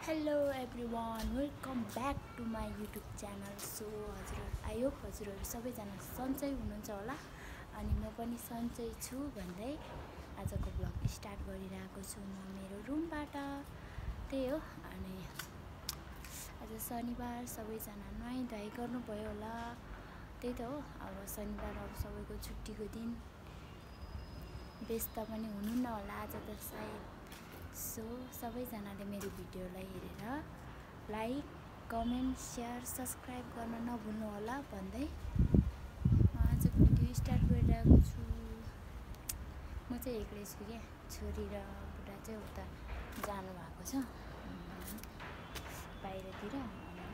Hello everyone, welcome back to my YouTube channel. So I hope हजुरहरू सबैजना सन्चै हुनुहुन्छ होला अनि म पनि सन्चै छु भन्दै आजको ब्लग स्टार्ट गरिरहेको छु म मेरो रुमबाट। त्यही हो, अनि आज शनिबार सबैजना नुहाइधुवाइ गर्नुभयो होला। त्यही त हो, अब शनिबार अब सबैको छुट्टीको दिन, व्यस्त पनि हुनुहुन्न होला आज त सायद। सो सबैजनाले मेरो भिडियोलाई हेरेर लाइक, कमेन्ट, सेयर, सब्सक्राइब गर्न नभुल्नु होला भन्दै म आजको भिडियो स्टार्ट गरिरहेको छु। म चाहिँ एक्लै छु क्या, छोरी र बुढा चाहिँ उता जानुभएको छ बाहिरतिर, अनि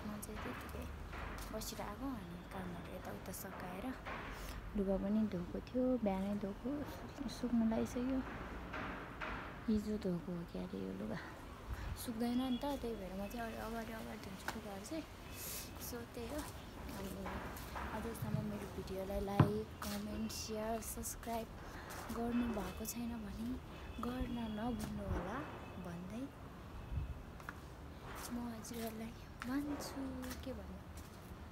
म चाहिँ त्यतिकै बसिरहेको। अनि कामहरू यताउता सकाएर लुगा पनि धोएको थियो, बिहानै धोएको, सुक्नु लागिसक्यो। हिजो धोएको हो क्या अरे यो लुगा, सुक्दैन नि त, त्यही भएर म चाहिँ अगाडि धुन्छु लुगाहरू चाहिँ। सो त्यही हो, अनि अझैसम्म मेरो भिडियोलाई लाइक, कमेन्ट, सेयर, सब्सक्राइब गर्नु भएको छैन भने गर्न नभुल्नु होला भन्दै म हजुरहरूलाई भन्छु। के भन्नु,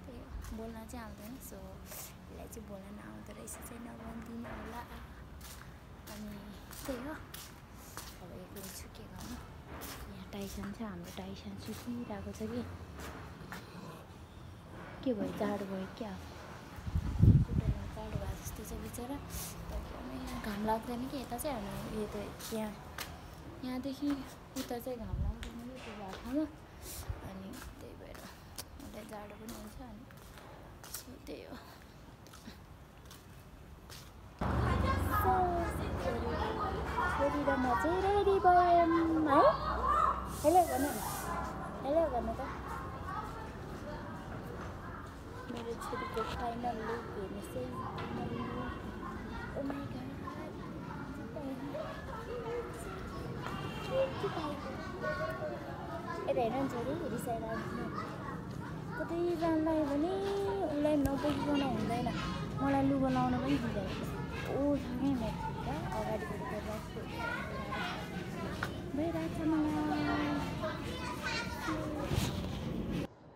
त्यही हो, बोल्न चाहिँ आउँदैन। सो यसलाई चाहिँ बोल्न नआउँदो रहेछ चाहिँ नभनिदिनु होला। अनि त्यही हो, अब एक्लै छु, के गर्नु। यहाँ टाइसन छ, हाम्रो टाइसन सुतिरहेको छ कि के भयो, जाडो भयो क्या, खुट्टामा जाडो भए जस्तो छ बिचरा। एकदमै घाम लाग्दैन कि यता चाहिँ, अनि यो त यहाँदेखि उता चाहिँ घाम लाग्दैन कि त्यो बाटोमा, अनि त्यही भएर उसलाई जाडो पनि हुन्छ। अनि सो त्यही हो, छोरी र म चाहिँ रेडी भयौँ है। हेलो भन्नु न, हेलो भन्नु त। मेरो छोरीको फाइनल लुक हेर्नुहोस् है, final look. Oh my god, यता हेर न छोरी, रिसाइरहेको कतै जान लाग्यो भने उसलाई नबोकिकन हुँदैन। मलाई लुगा लाउन पनि दिँदैन। ओ सँगै मेरो छोरी अगाडिबाट भइरहेछ मलाई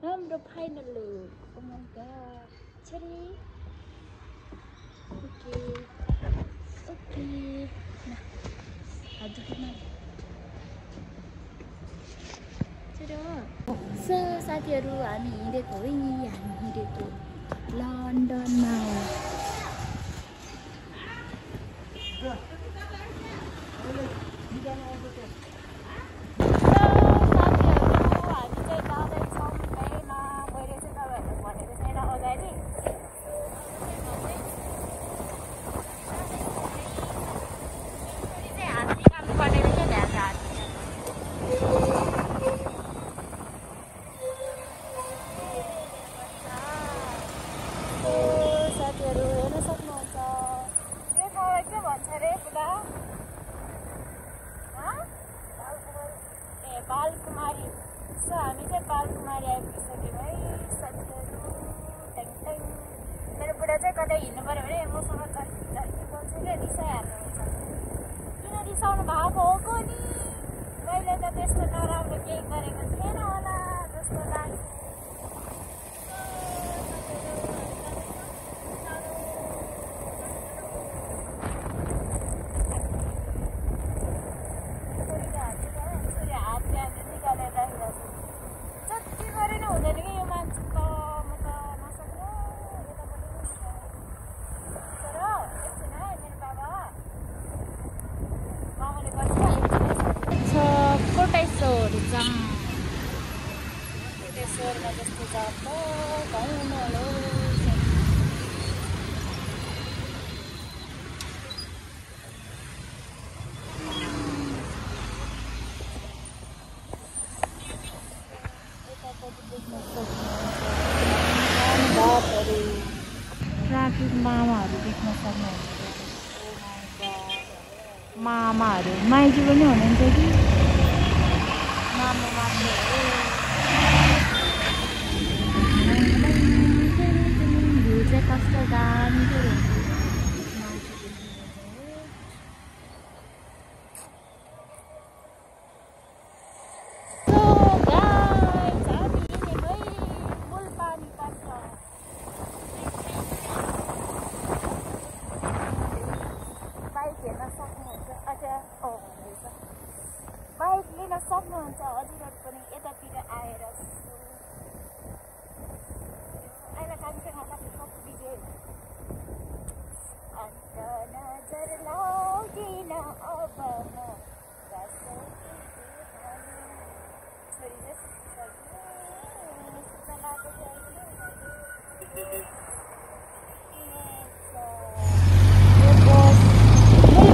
राम्रो final look. Oh my god छोरी, ओके ओके न हात दुख्नु छोरी हो। सो साथीहरू, हामी हिँडेको लन्डनमा हो। साथीहरू हेर्न सक्नुहुन्छ, यो ठाउँलाई के भन्छ अरे बुढा? ए बालकुमारी। सो हामी चाहिँ बालकुमारी आइपुगिसक्यौँ है साथीहरू। ट्याङ मेरो बुढा चाहिँ कतै हिँड्नु पऱ्यो भने मसँग झर्की बोल्छ क्या, रिसाइहाल्नुहुन्छ। किन रिसाउनु भएको हो को नि? मैले त त्यस्तो नराम्रो केही गरेको थिएन होला जस्तो लाग्छ। कोटेश्वरमा जस्तो जातो गाउँ हो। ट्राफिक मामाहरू देख्न सक्नुहुन्छ। मामाहरू माइजू पनि हुनुहुन्छ कि मामा मात्र हो। भ्यू चाहिँ कस्तो दामी हुन्छ। सक्नुहुन्छ हजुरहरू पनि यतातिर आएर आएर कान्छेमा कति दिए अन्त नजर लाग्दिन अब म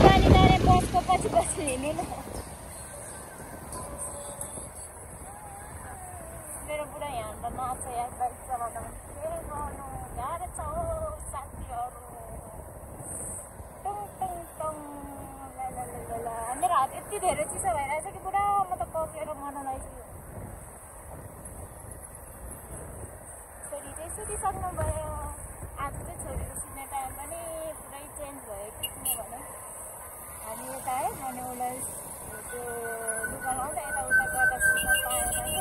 पानी जाने बसको पछि पछि हिँड्नु न मेरो बुढा यहाँ त नाच्छ यार बाइक चलाउँदा के गर्नु गाह्रो छ हो साथीहरू टङ टङ टङ ल मेरो हात यति धेरै चिसो भइरहेछ कि बुढा म त पकेर मर्न लागिसक्यो छोरी चाहिँ सुतिसक्नु भयो आज चाहिँ छोरीको सुत्ने टाइम पनि पुरै चेन्ज भयो किनभने हामी यता है भने उसलाई त्यो लुगा लाउँदा यताउता गर्दा सुत्न पाएन कि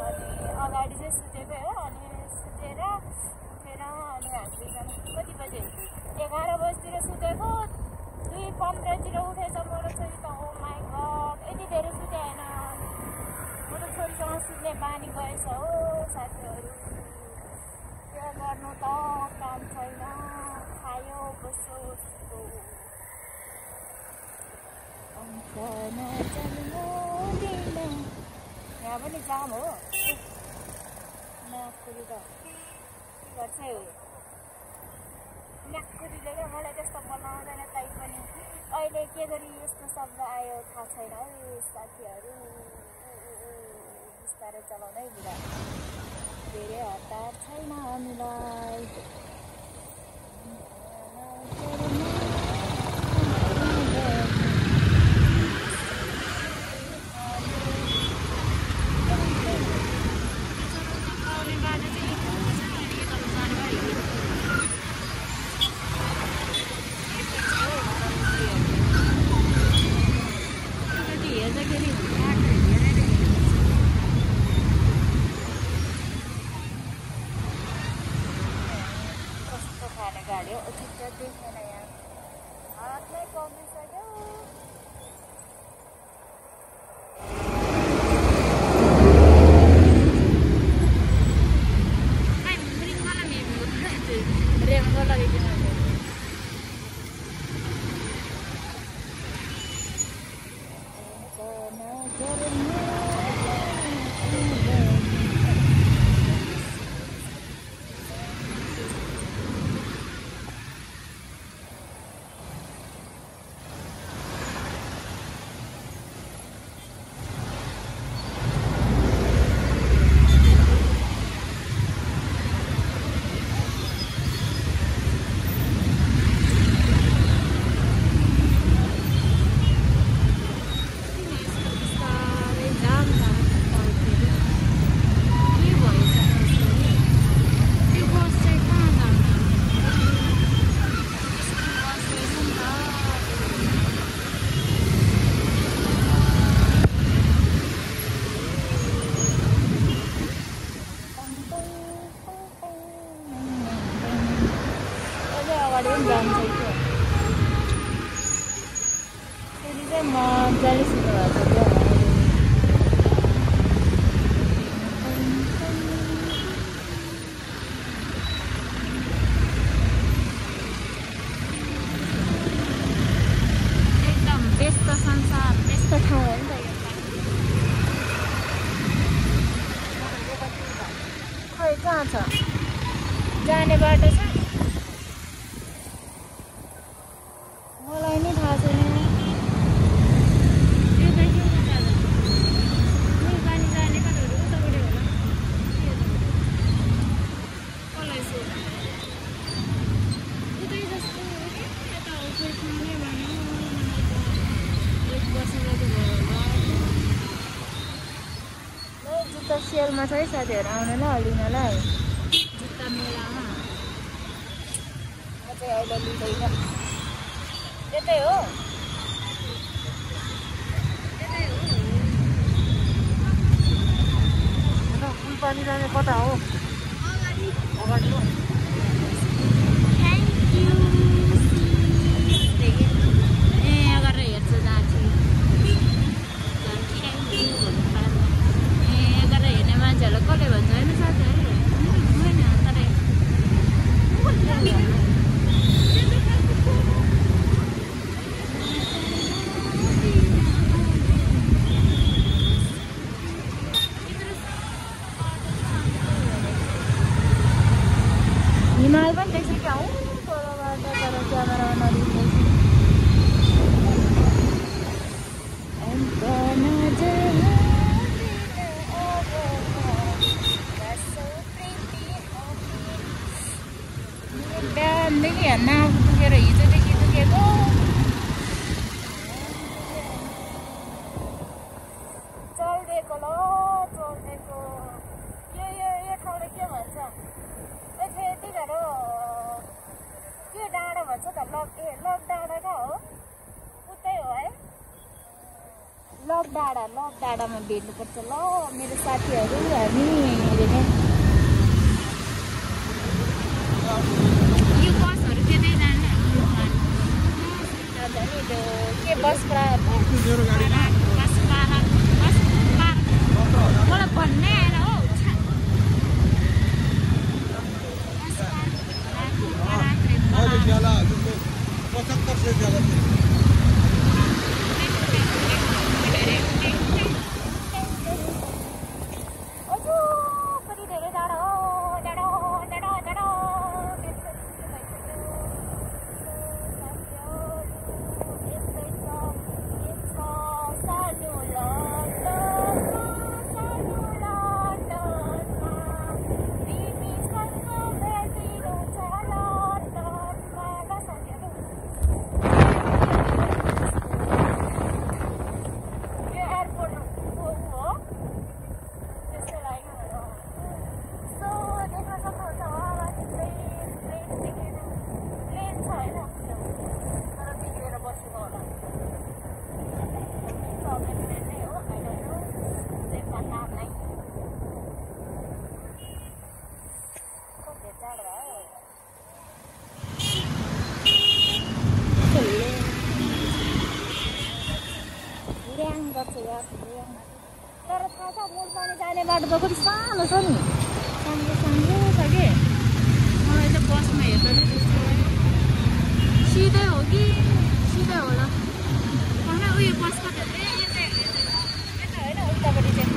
अनि अगाडि चाहिँ सुतेको हो अनि सुतेर उठेर अनि हामी दुईजना कति बजे 11 बजीतिर सुतेको 2:15 उठेछ मेरो छोरी त ओ माई गड यति धेरै सुते होइन मेरो छोरीसँग सुत्ने बानी गएछ हो साथीहरू के गर्नु त काम छैन खायो बस्यो यहाँ पनि जाम हो नाकुरी त के गर्छ यो नाकुरीले क्या मलाई त्यस्तो बोल्न आउँदैन तै पनि अहिले के गरी यस्तो शब्द आयो थाहा छैन हौ साथीहरू बिस्तारै चलाउनै बुढा धेरै हतार छैन हामीलाई गाडी हो ठिक देखेन यहाँ हातमै कमिसक्यो रेमको लगाइदिनु मजाले सुन्नु भएको छ एकदम व्यस्त संसार व्यस्त ठाउँ हो नि त यो खै कहाँ छ जाने बाटो छ मलाई नि थाहा छैन जुत्ता सेलमा छ है साथीहरू आउनलाई लिनलाई जुत्ता मेलामा म चाहिँ अहिले लिँदैन यतै हो फुलपानी जाने कता हो अगाडि हो थ्याङ्क यू ए अगाडि हेर्छु जान्छु तल चढ्नेको यो ठाउँले के भन्छ यति गाह्रो के डाँडा भन्छ त लक डाँडा कहाँ हो उतै हो है लक डाँडामा भेट्नुपर्छ ल मेरो साथीहरू हामी यो बसहरू त्यतै जाने के बस मलाई भन्नै आएन हो तर थाहा छ मुलपानी जाने बाटो त कति सानो छ नि सानो छ कि मलाई चाहिँ बसमा हेर्दा चाहिँ त्यस्तो लाग्यो सिधै हो कि सिधै होला होइन उयो बसको त यता होइन उतापट्टि चाहिँ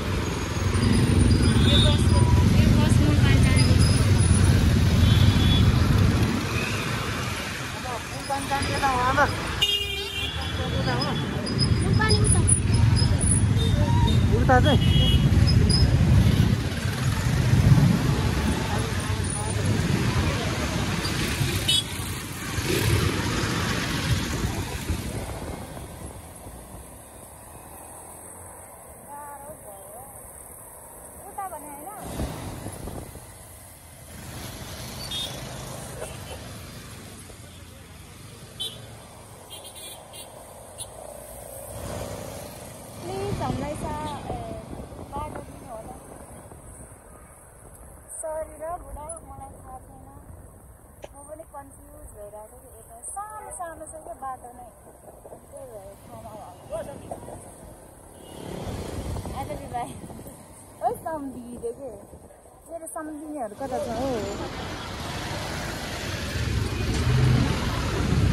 यो बस मुलपानी जाने बस मुलपानी जाने यता हो मुलपानी उता चाहिँ उता भने होइन प्लिज हामीलाई बाटो दिनु होला सरी र बुढा मलाई थाहा छैन म पनि कन्फ्युज भइरहेको छु यता सानो छ क्या बाटो नै त्यही भएर ठाउँमा आजली भाइ है सम्झिँदै के मेरो सम्झिनेहरू कता छ हो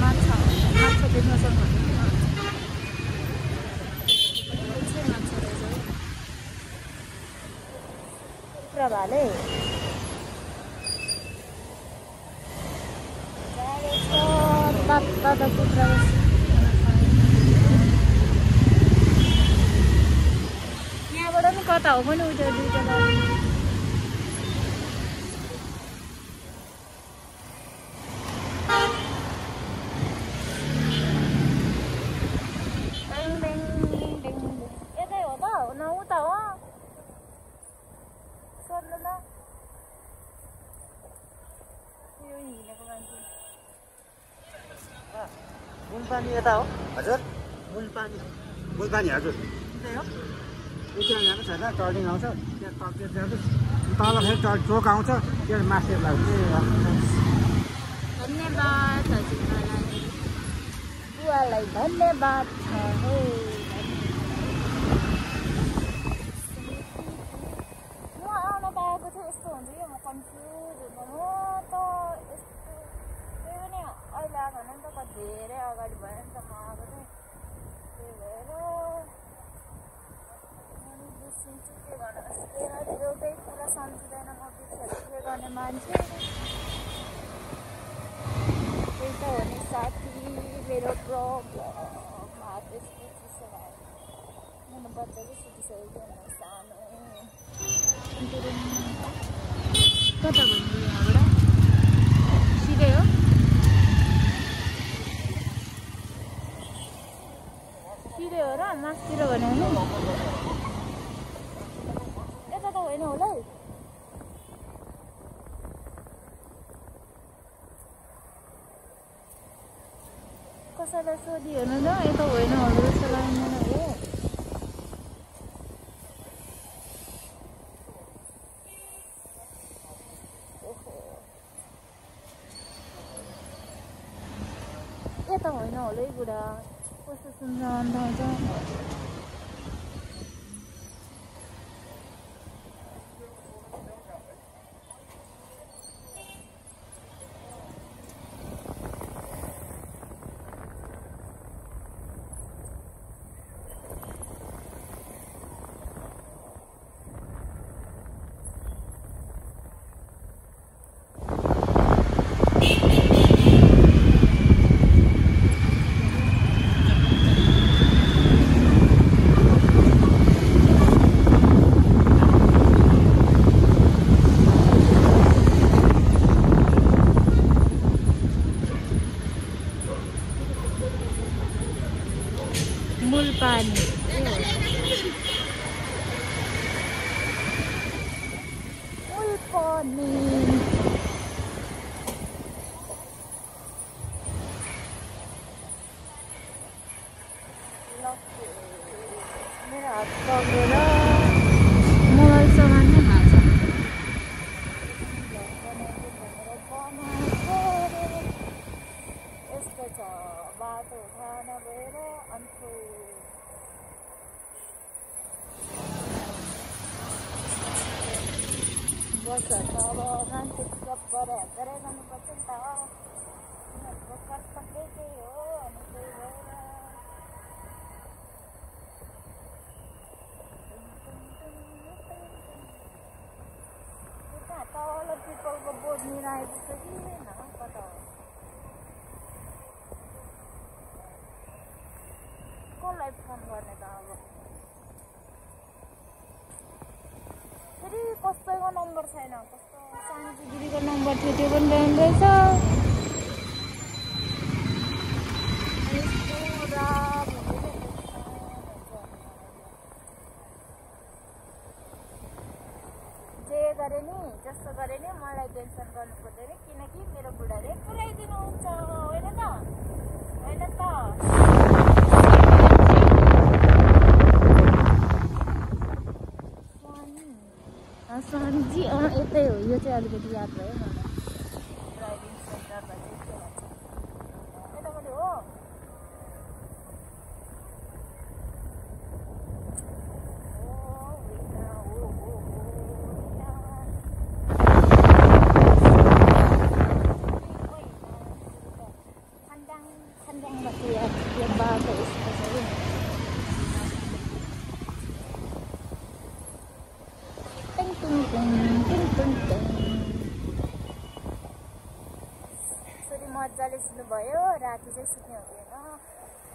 माछा देख्न सक्नुहुन्छ भाले ताता कुखुरा यहाँबाट पनि कता हो पनि उयो दुईवटा यतै हो त न उता हो मुलपानी यता हो हजुर मुलपानी हजुर त्यही हो त्यहाँ जानु छैन टर्निङ आउँछ त्यहाँ तल फेरि चोक आउँछ त्यो मास्टर लाग्छ धन्यवाद हजुरलाई बुवालाई धन्यवाद छ हो म आउन पाएको थिएँ यस्तो हुन्छ कि म कन्फ्युज हुनु हो त यस्तो त्यही पनि अहिले आएको भने नि त धेरै अगाडि भयो नि त म आएको थिएँ त्यही भएर बिर्सिन्छु के गर्नु एउटै कुरा सम्झिँदैन म बिर्सेर के गर्ने मान्छे त्यही त हो नि साथी मेरो प्रब्लम हात यस्तो चिसो भयो मेरो बच्चाकै सुतिसकेको सानो कता भन्नु यहाँबाट सिधै हो सिधै हो र मासतिर भन्यो भने कसैलाई सोधी हेर्नु न यता होइन होला जस्तो लाग्यो मलाई हो यता होइन होला है बुढा कस्तो सुन्छ अन्त आउँछ Mulpani. Mulpani. मेरो हात पक्रेर मलाई सामान नै खान्छ यस्तो छ बाटो उठान गएर अन्त बस अब मान्छे पिकअप गरेर हेर्दै जानुपर्छ नि त उनीहरूको कर्तव्य त्यही हो अनि त्यही भएर तल पिपलको बोर्ड मिलाएको छ कि न कता हो कसलाई फोन गर्ने त अब फेरि कसैको नम्बर छैन कस्तो सानो दिदीको नम्बर थियो त्यो पनि ल्याइन रहेछ जे गरे नि जस्तो गरे नि मलाई टेन्सन गर्नु पर्दैन किनकि मेरो बुढाले पुऱ्याइदिनुहुन्छ होइन त होइन त स्वामीजी यतै हो यो चाहिँ अलिकति याद भयो मलाई ड्राइभिङ सेन्टरलाई चाहिँ के भन्छ यतापट्टि हो मजाले सुत्नुभयो राति चाहिँ सुत्ने हो कि होइन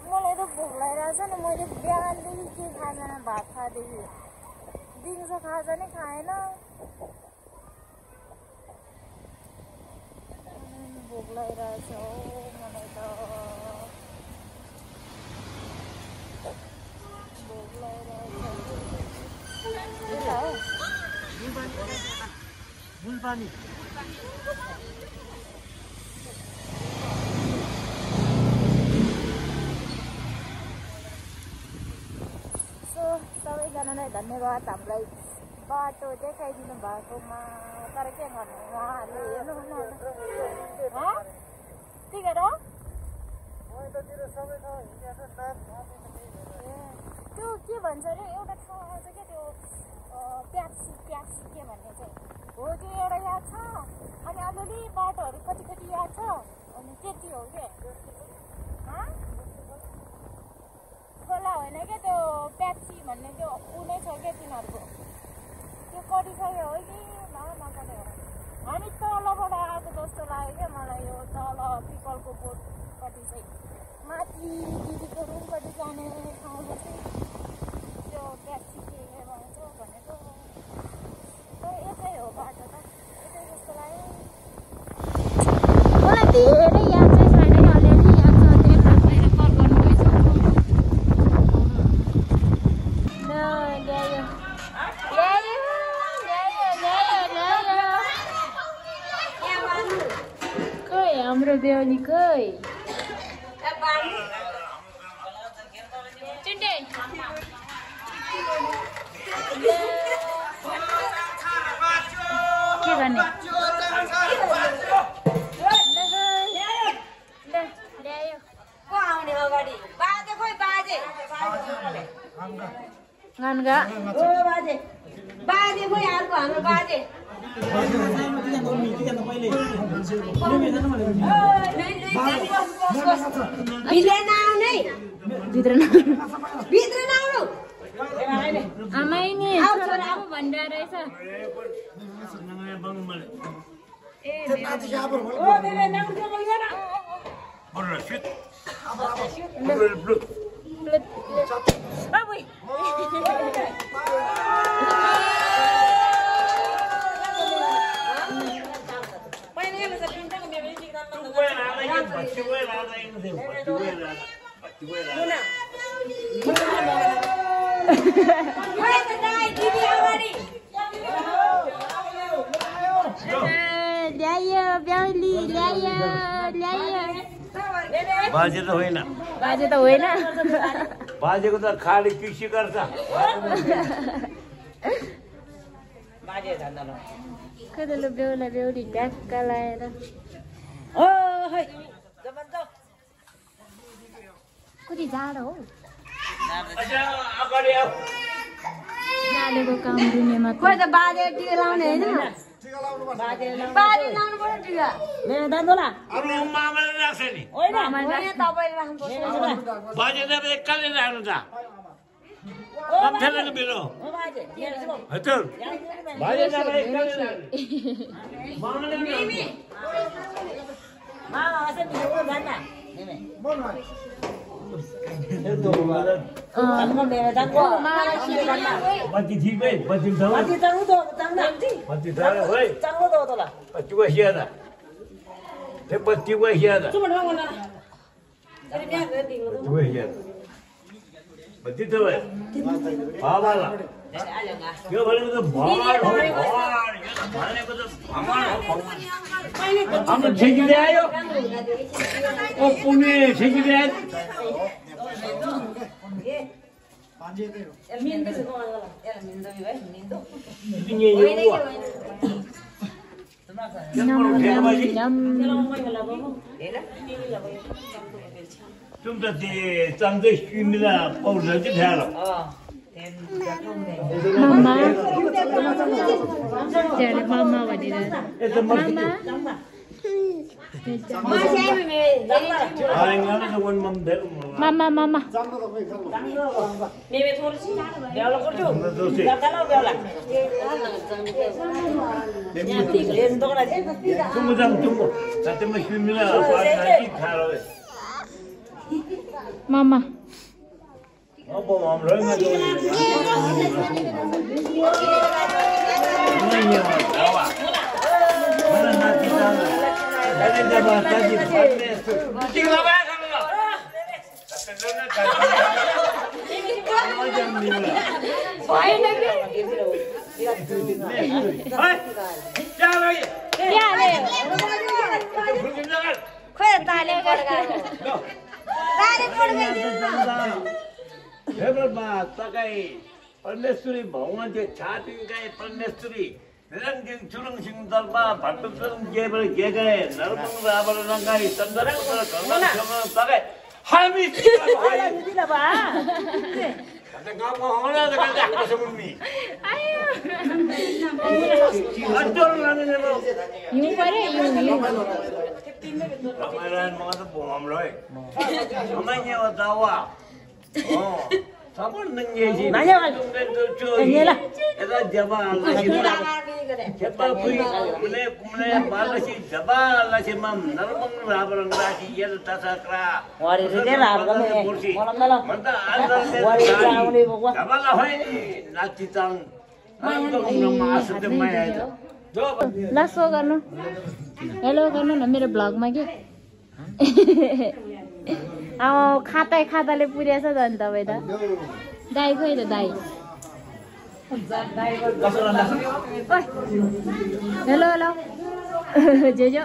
मलाई त भोक लागिरहेको छ नि मैले बिहानदेखि के खाँदैन भात खाँदैछु दिउँसो खाजा नै खाएन भोक लागिरहेको छ हो मलाई त भोक लागिरहेको छ मुलपानी सबैजनालाई धन्यवाद हामीलाई बाटो देखाइदिनु भएकोमा तर के गर्नु उहाँहरूले हेर्नु टिकट हो त्यो के भन्छ अरे एउटा ठाउँ आउँछ क्या त्यो प्याप्सी के भन्ने चाहिँ हो त्यो एउटा याद छ अनि अलिअलि बाटोहरू कति याद छ अनि त्यति हो क्या खोला होइन क्या त्यो प्याप्सी भन्ने त्यो कुनै छ क्या तिनीहरूको त्यो कटिसक्यो हो कि नकटे हो हामी तलबाट आएको जस्तो लाग्यो क्या मलाई यो तल पिपलको बोटपट्टि चाहिँ माथि दिदीको रुमपट्टि जाने ठाउँमा चाहिँ त्यो प्याप्सी के भन्छ भनेको तर यतै हो बाटो त यतै जस्तो लाग्यो मलाई धेरै याद चाहिँ छैन अलिअलि याद छ त्यही भएर कल गर्नुभएछ हाम्रो बेहुली खै चिन्टे के गर्ने गानगा बाजे खोइ अर्को हाम्रो बाजे भित्र नआउनु आमै नि भनिरहेको रहेछ ल्यायो ब्याउली ल्यायो बाजे त होइन बाजेको त खाली कृषि गर्छ कतलो बेहुला बेहुली ढ्याक्क लाएर कति जाडो हो जाडोको काम दुनियाँमा खोइ त बाजे टिका लाउने होइन बाजे लाउनु पर्यो टिका मेरो दाजुला मामाले राख्छ नि तपाईँले राख्नुपर्छ बाजे त एक्काले राख्नु त मेरो हजुर बाजे त एक्काले बत्ती ठिकै बत्ती बत्ती त बाबाला यो भनेको त भगवान हो भनेको त भगवान हो हाम्रो ठेकीले आयो ओ पुणे ठेकीले आयो तुम त ते चांगले स्किमला पावडरची ठेवायला मामा त्याले मामा भनिरहेको मामा मामा मामा परमेश्वरी भगवान के छाती गए परमेश्वरी निरंजन चुरंग सिंह दरबा भट्टुरंग जेबर जे गए नरमंग रावण रंगाई चंद्रंग पर कर्मन तगे हामी भाइ दिला बा त गाउँमा होला त गाउँमा आएको छ मुन्नी आयो अटोल लाने लो यु परे यु रमाइरान म त बोम लय रमाइने व दावा ओ सबन नंगेजी नंगेला एदा जबा जबा पुई कुमले बालसी जबा लसी मम नरमंग रावण राशी यद तसक्रा वारी रे रावण मन्त आन्दर जबा ल होय नाची चाङ आन्दर नमास दे माया लासो गर्नु हेलो गर्नु न मेरो ब्लगमा के खाताले पुर्याछ त नि तपाईँ त दाइ खोइ त दाइ हेलो हेलो जे जो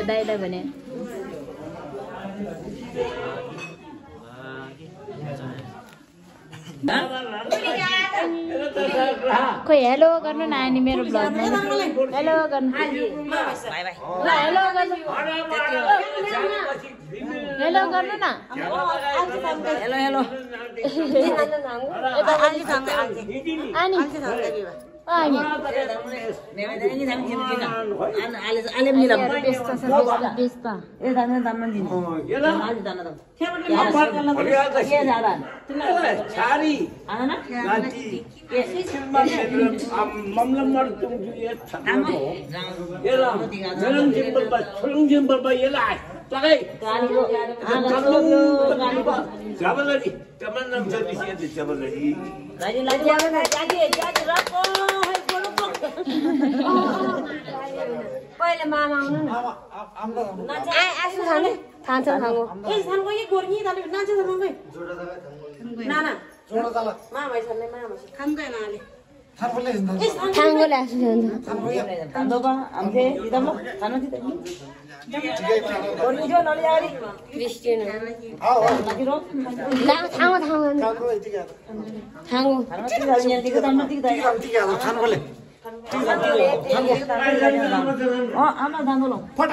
दाइलाई भने खोइ हेलो गर्नु न अनि मेरो ब्लगमा हेलो गर्नु हेलो गर्नु हेलो गर्नु न हेलो हेलो अनि पहिले मामा आउनु न आसु खाने खान्छ खानु ए खानको के गोर्नी दाले नाचे त खानु नाना जोडा दाला मामा भाइ छन्ने मामा खान्दै नाले थांगोले आसु खान्छ थांगोबा आमचे इदम खानु दिते गोर्नी जो नले आरी क्रिस्चियन हां नगिरो ला थांगो थांगो दिको दाम दिको दाइ थांगोले आमा दानो फट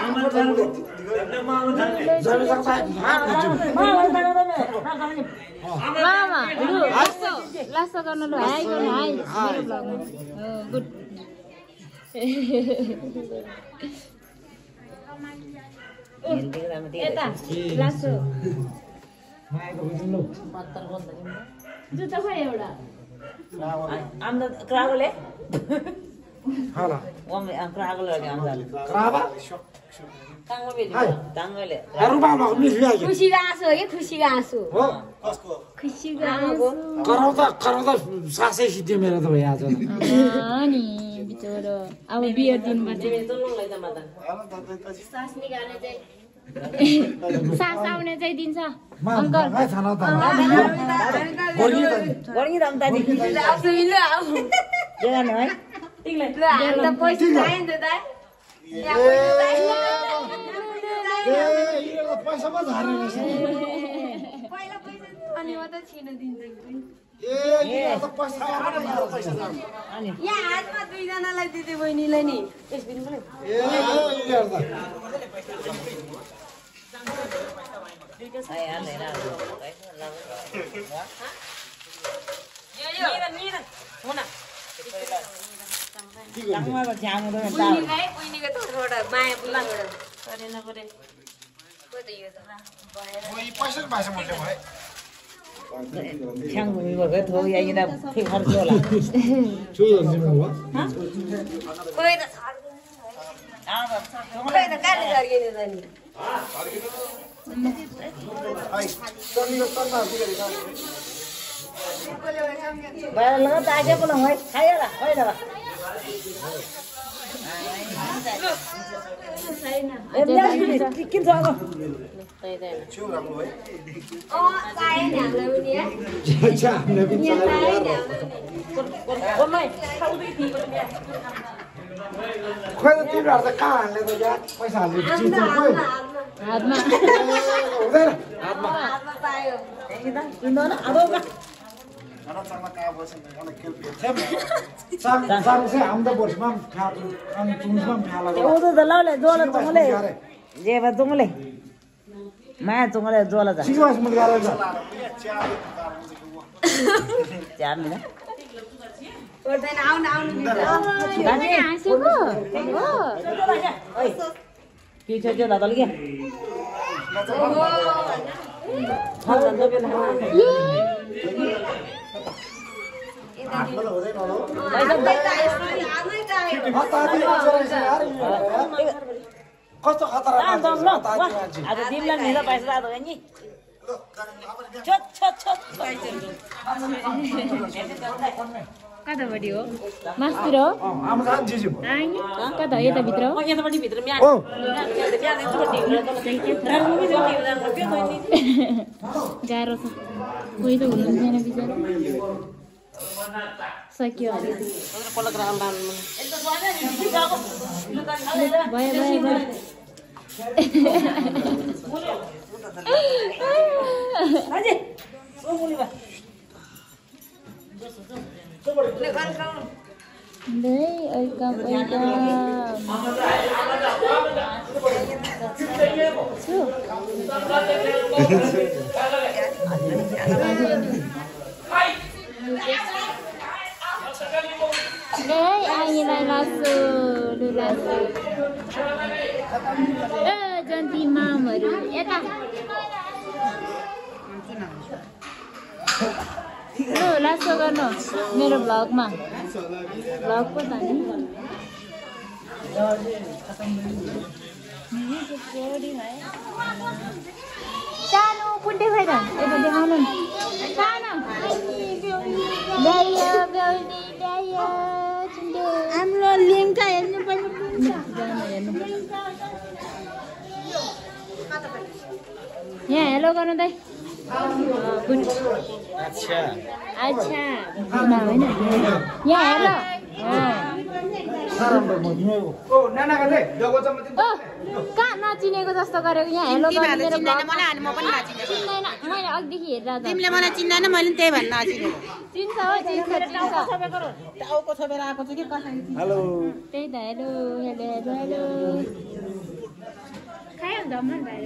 मामा लासो गर्नु ल हाई गर्नु हाई मेरो ब्लगमा गुड यता लासो जुत्ता खोइ एउटा आमदा क्रागोले हाला ओमे क्रागोले आमदा क्राबा तांगो बेले तांगोले रुबा मग्नु लिया खुसीको आँसु हो के खुसीको आँसु हो कसको खुसीको आँसु कराउँदा सासै सिद्धि मेरो त भइ आज अनि बिचरो अब बियर दिनुपर्छ सास निकाल्ने चाहिँ सास आउने चाहिँ दिन्छ अंकल गोर्नी दाम दादी आउँछु ल आऊ जाने है तिमीलाई ल हामी त पैसा चाहिन्छ त दाइ पैसा पो झार्ने रहेछ पहिला पैसा अनि म त छिन दिन्छ त पैसा अनि यहाँ हातमा दुई जनालाई दिदे बहिनीलाई नि यस दिन पनि Bayar lagi tak aja pulang, woi. Kaya lah, kaya dah. Bikin sama. Oh, saya yang lebih dia. lebih Ôi mày, sao đi thì con mẹ. खोइ त तिमीहरु त कहाँ हाल्ने त यार पैसा हाल्ने चिन्छ खोइ हातमा हुँदैन हातमा पायो Kita, ini ada apa? सानो चाहिँ हाम्रो बोर्समा अनि चुन्समा फ्याला Ô tô dalo le, dola tungole. Je ba tungole. Maya tungole dola da. Six मुल गाले छ Jam ni. गर्दैन आउन आउन Dani, हाँसेको हो oi. Ki cho da dal gya. Khal dan do bela. कस्तो खतरा Ada dimlan ni da paisa da ni. Chot chot chot. कतापट्टि हो मासतिर हो आमा जान जिजु कता यताभित्र हो यतापट्टि भित्र म्या ओ गाह्रो छ कोही त हुनुहुन्थेन बिचरा सक्यो भयो भयो भयो Ayolah lasu. Jangan mamaru. Ya tak? Lo lasu करनो मेरो vlog मा. Vlog को त नि. सानो कुन्टे भएर यता देखाउनु न सानो ल्यायो बेउनी ल्यायो चिन्डे हाम्रो लिङ्का हेर्नु पर्ने यहाँ हेलो गर्नु त अच्छा अच्छा होइन यहाँ हेलो कहाँ नचिनेको जस्तो गरेको यहाँ हेलो मैले अघिदेखि हेरेर तिमीले मलाई चिन्दैन मैले त्यही भन्न नचिनेको चिन्छ हो चिन्छ टाउको छोपेर आएको छु कि कसरी हेलो त्यही त हेलो हेलो हेलो हेलो खायो नि त मन भएर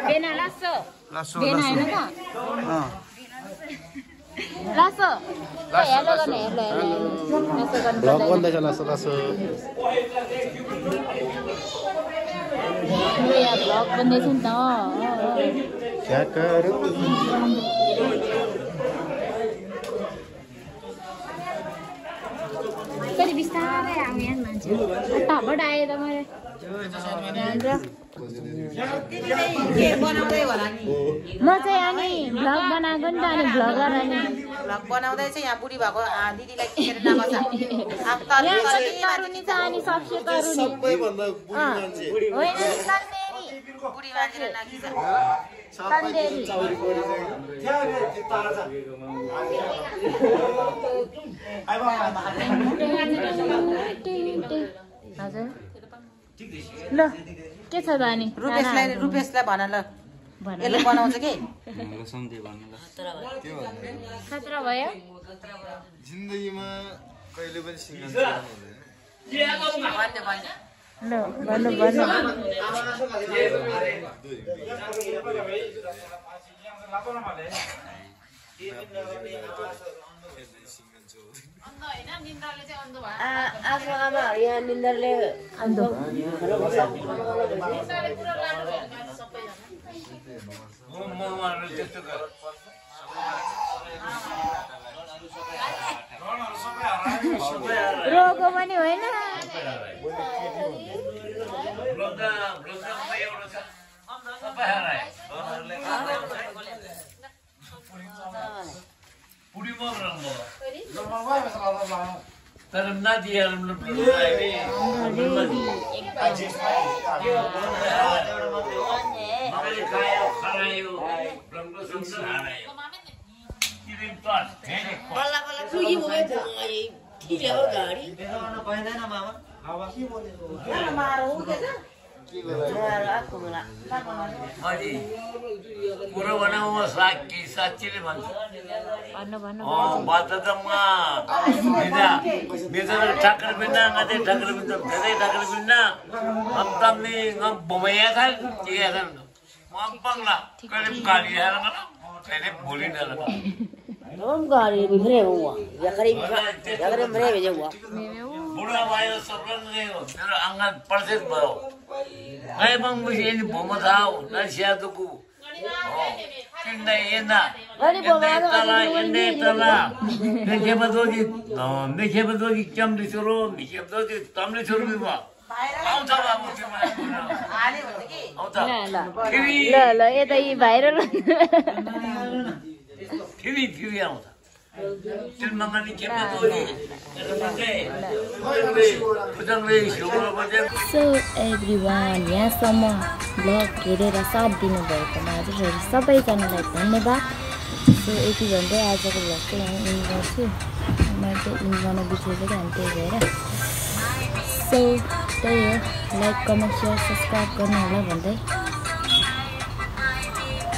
बेना लासो बेना हैन त लासो हेलो गर्ने हेलो लासो गर्ने ब्लग बन्दैछ लासो यहाँ ब्लग बन्दैछ नि त क्या करूं कति बिस्तारै आऊ यहाँ मान्छे टाबाट आए त मैले म चाहिँ अनि भ्लग बनाएको नि त अनि भ्लगर अनि भ्लग बनाउँदै चाहिँ यहाँ बुढी भएको दिदीलाई किनेर नगर्छ तरुनी छ अनि सबसे तरुनी सबैभन्दा बुढी मान्छे होइन बुढी मान्छेले नगिन्छ तन्देरी हजुर ल के छ त अनि रुपेशलाई भन ल यसले बनाउँछ कि खतरा भयो जिन्दगीमा कहिले पनि सिंगल ल भन्नु भन्नु आज आमा यहाँ निन्दरले अन्धो रोगो पनि होइन तर नदिएर कुरो बनाऊ साँच्चीले भन्छु ठाकर बिना ठाकर बिना तमने बोमैया था बंगला करीब गाड़ी है पहले बोली ना लगा हम गाड़ी बिखरे हुआ या करीब मरे भेजे हुआ बुढ़ा भाई सब नहीं हो मेरा अंगन परसेत भयो आई बंग मुझे इन बोमा था ना शायद को किन्ने येना इन्ने तला देखे बदोगी चम दिसरो मिके बदोगी तमले छोरो भी बा आउँछ बाबु तिमी आले भन्छ कि आउँछ ल यता यी भाइरल फेरि आउँछ तिलमंगनी के बदोगी सो एभ्रिवान यहाँसम्म ब्लग हेरेर साथ दिनुभएकोमा हजुरहरू सबैजनालाई धन्यवाद सो यति भन्दै आजको भ्लग चाहिँ यहाँ इन्ड गर्छु मैले चाहिँ इन्ड गर्न बिर्सेको अनि त्यही भएर सो त्यही हो लाइक कमेन्ट सेयर सब्सक्राइब गर्नु होला भन्दै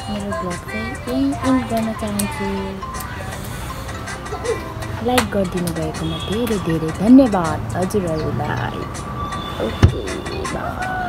मेरो भ्लग चाहिँ यहीँ इन्ड गर्न चाहन्छु लाइक गरिदिनु भएकोमा धेरै धेरै धन्यवाद हजुरहरूलाई ओके बाई